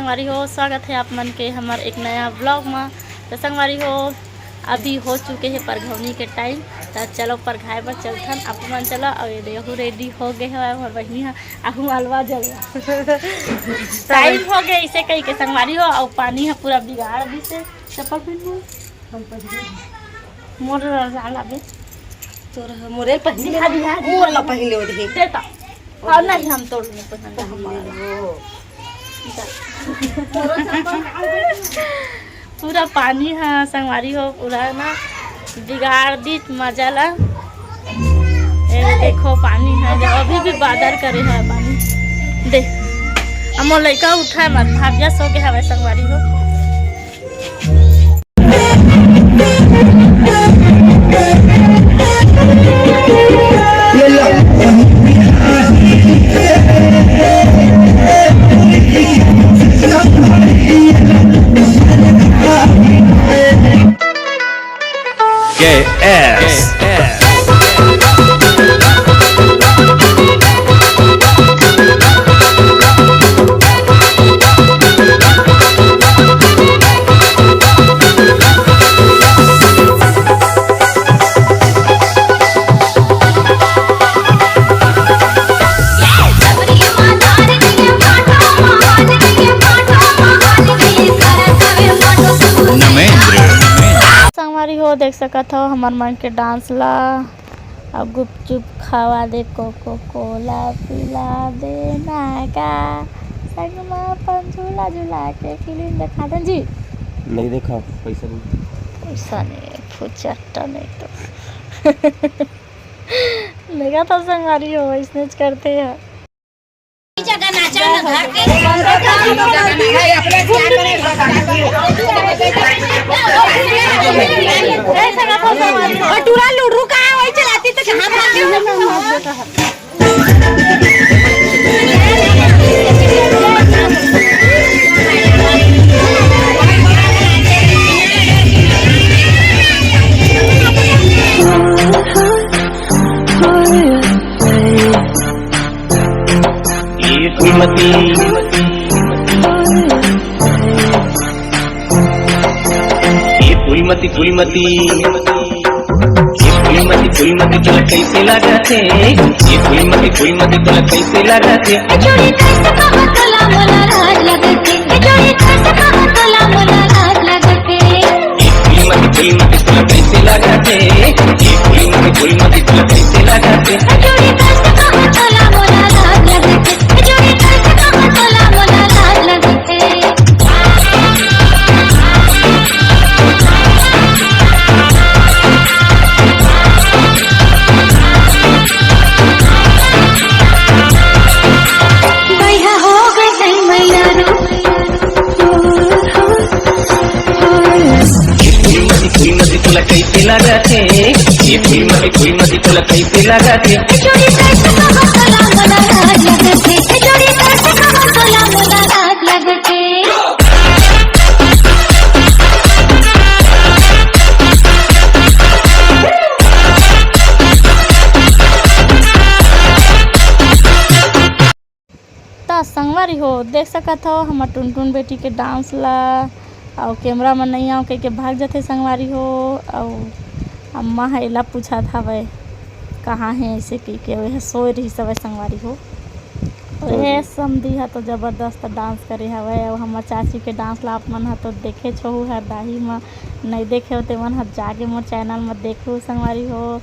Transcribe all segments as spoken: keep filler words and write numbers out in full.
संगवारी हो, स्वागत है आप मन के हमर एक नया vlog में। तो संगवारी हो, अभी हो चुके हैं परघौनी के time। तो चलो परघाए बर चलथन, आप मन चलो। और ये देखो ready हो गए हो हमर बहिनी ह, आहू अलवा जलवा। Time हो गए इसे कही के संगवारी हो, और पानी ह पूरा बिगाड़ दिसे। चप्पल पहन लो। हम पहन मोर लाला बे। तोर मोरे पहन ले। दिखा, दिखा, दिखा। मोर ला पहन ले ओढ़ी। देता। और नहीं, हम तोड़ नहीं पसंद है हमारा। पूरा पानी है संगवारी हो, पूरा ना बिगाड़ दी मजा ला। ए देखो पानी है, जब अभी भी बादर करे है पानी। दे, अब मोर लइका उठा है मत, भाविया सो के हवे संगवारी हो। संगवारी हो, देख सकत हो हमर मन के dance ला। अब गुपचुप खावा दे, कोको कोला पिला दे ना का, संग में अपन झूला झूला के फिल्म देखा दे जी। नहीं देखा, पैसा नहीं। पैसा नहीं है, फुचट्टा नहीं तो। देखा था संगवारी हो, इसने करते हैं। भटूरा लुड़रू का वही चलाती तो कहाँ भागे? ये फूलमती, ये फूलमती, फूलमती, ये फूलमती, फूलमती तोला कैसे लागत हे? ये फूलमती, फूलमती तोला कैसे लागत हे? ए जोड़ी कैसे कहो तोला मोला लाज लगत हे? ए जोड़ी कैसे कहो तोला मोला लाज लगत हे? ये फूलमती, फूलमती तोला कैसे लागत हे? ये फूलमती, फूलमती तोला कैसे लागत हे? ए जोड़ी कैसे कहो तोला मोला लाज लगत हे? ए जोड़ी कैसे कहो तोला मोला लाज लगत हे? ये फूलमती, फूलमती तोला कैसे लागत हे? ये फूलमती, फूलमती तोला कैसे लागत हे? त संगवारी हो, देख सकत हो हमर टुनटुन बेटी के dance ला। अउ camera में नइ आव कहिके भाग जथे संगवारी हो। अउ अम्मा ह एला पूछत हवय, "कहाँ हे?" अइसे कहिके। ओहे सोए रहिस हवय संगवारी हो। ओहे समधी ह तो जबरदस्त dance करे हवय। अउ हमर चाची के dance ला आप मन ह तो देखेच होहू हरदाही म, नइ देखे हो तेमन ह जाके मोर channel म देखहू संगवारी हो।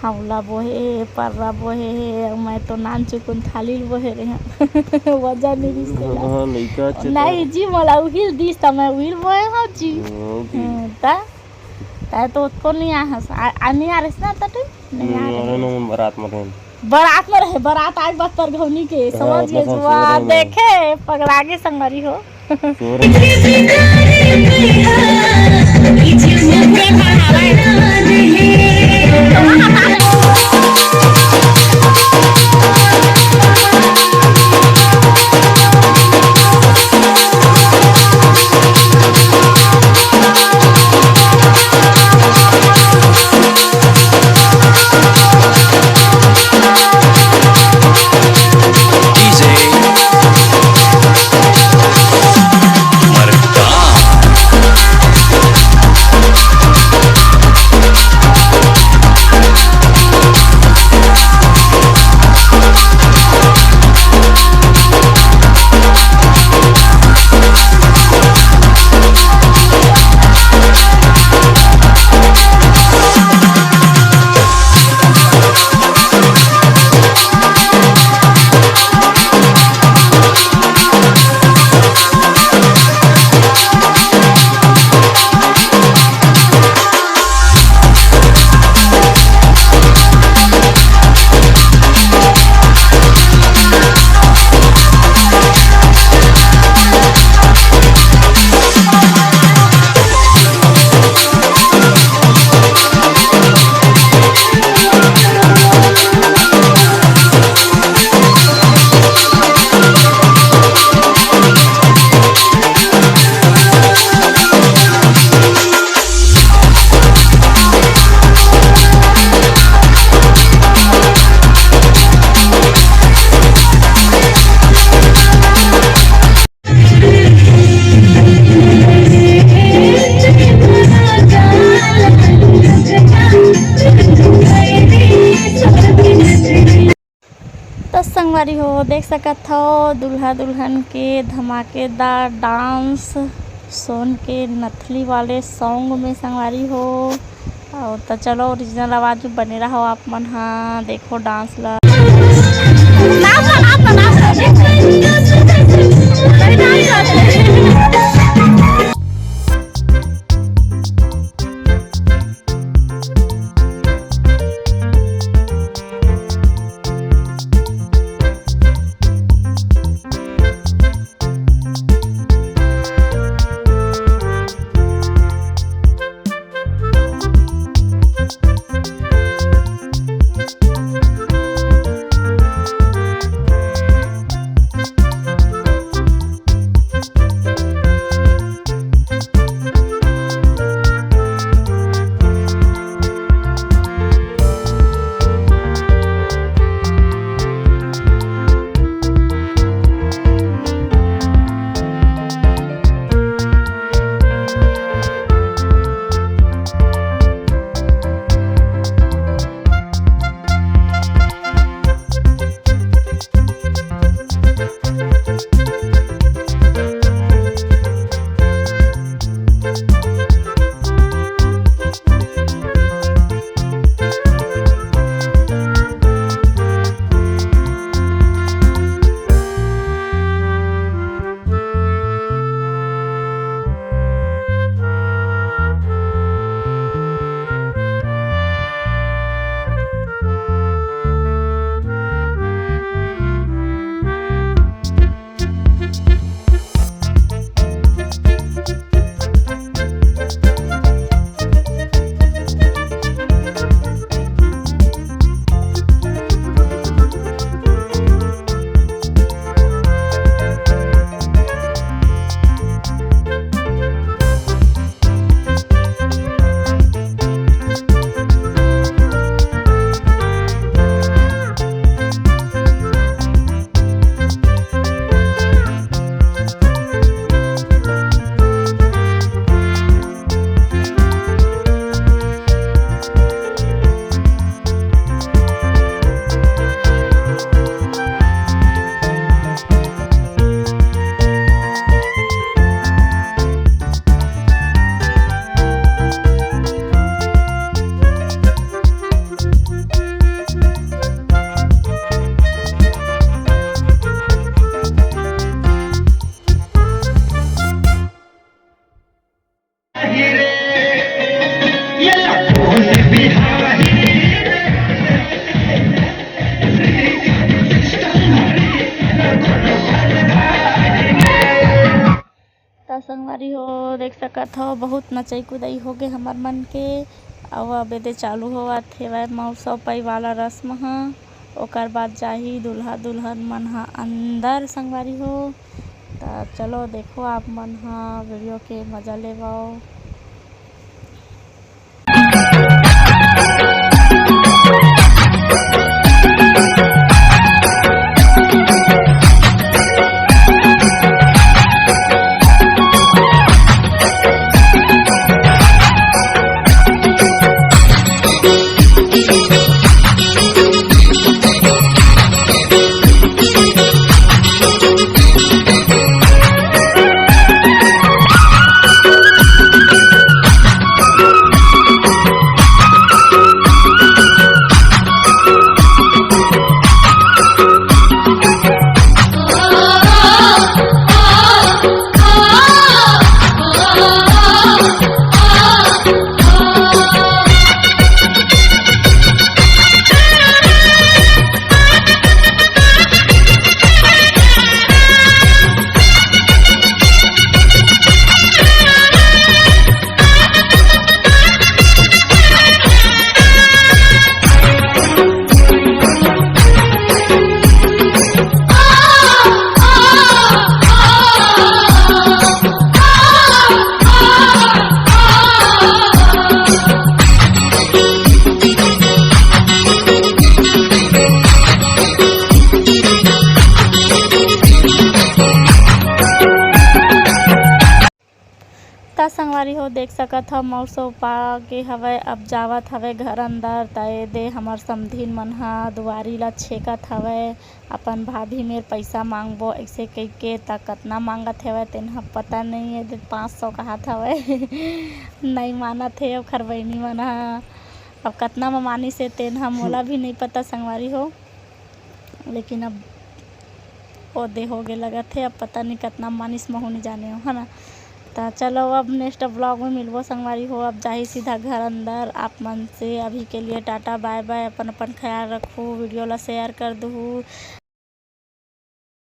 हौला बोहे हे, पर्रा बोहे हे, अउ मैं तो नान चुकुन थाली ल बोहे रेहेंव। वजन नइ रिहिस तेला। हाँ, लइका चे तो नहीं जी, मोला उहिल दिस त मैं उहिल बोहे हव जी। हाँ, जी। हम्म, त, तै तो ओतको नइ आए हस। आ, आ, नइ आए रहिस ना त तू? नइ आए हम्म, रहिस। अरे ना, मैं बारात में रहेंव। बारात में रहे, बारात आए के बाद परघौनी के, हाँ, समझ उतना गेस, समझ वाह, रहे हैं। देखे, पगला गे संगवारी हो। संगवारी हो, देख सकत हो दूल्हा दुल्हन के धमाकेदार डांस सोन के नथली वाले सॉन्ग में संगवारी हो। और तो चलो ओरिजिनल आवाज में बने रहो आप मन हा, देखो डांस ला। त संगवारी हो, देख सकत हो, बहुत नचई कुदई हो गे हमर मन के। अउ अब एदे चालू होवत हेवय मउर सौंपई वाला रस्म ह। ओकर बाद जाही दूल्हा दुल्हन मन ह अंदर संगवारी हो। त चलो देखो आप मन ह वीडियो के मजा लेवव। तो देख सकत हव, मउर सौपा के हवय, अब जावत हवय घर अंदर। त ए दे हमर समधिन मन ह दुआरी ला छेकत हवय, अपन भाभी मेर पइसा मांगबो अइसे कहिके। त कतना मांगत हवय तेन ह पता नइ हे, ए दे पाँच सौ कहत हवय। नइ मानत हे ओखर बहिनी मन ह। अब कतना म मानिस हे तेन ह मोला भी नइ पता संगवारी हो, लेकिन अब ओ दे होगे लगत हे, अब पता नहीं कतना मानिस, महू नहीं जाने हो, है ना। त चलो, अब नेक्स्ट ब्लॉग में मिलबो संगवारी हो। अब जाही सीधा घर अंदर आप मन से। अभी के लिए टाटा बाय बाय, अपन अपन ख्याल रखू, वीडियो ला शेयर कर दूहू।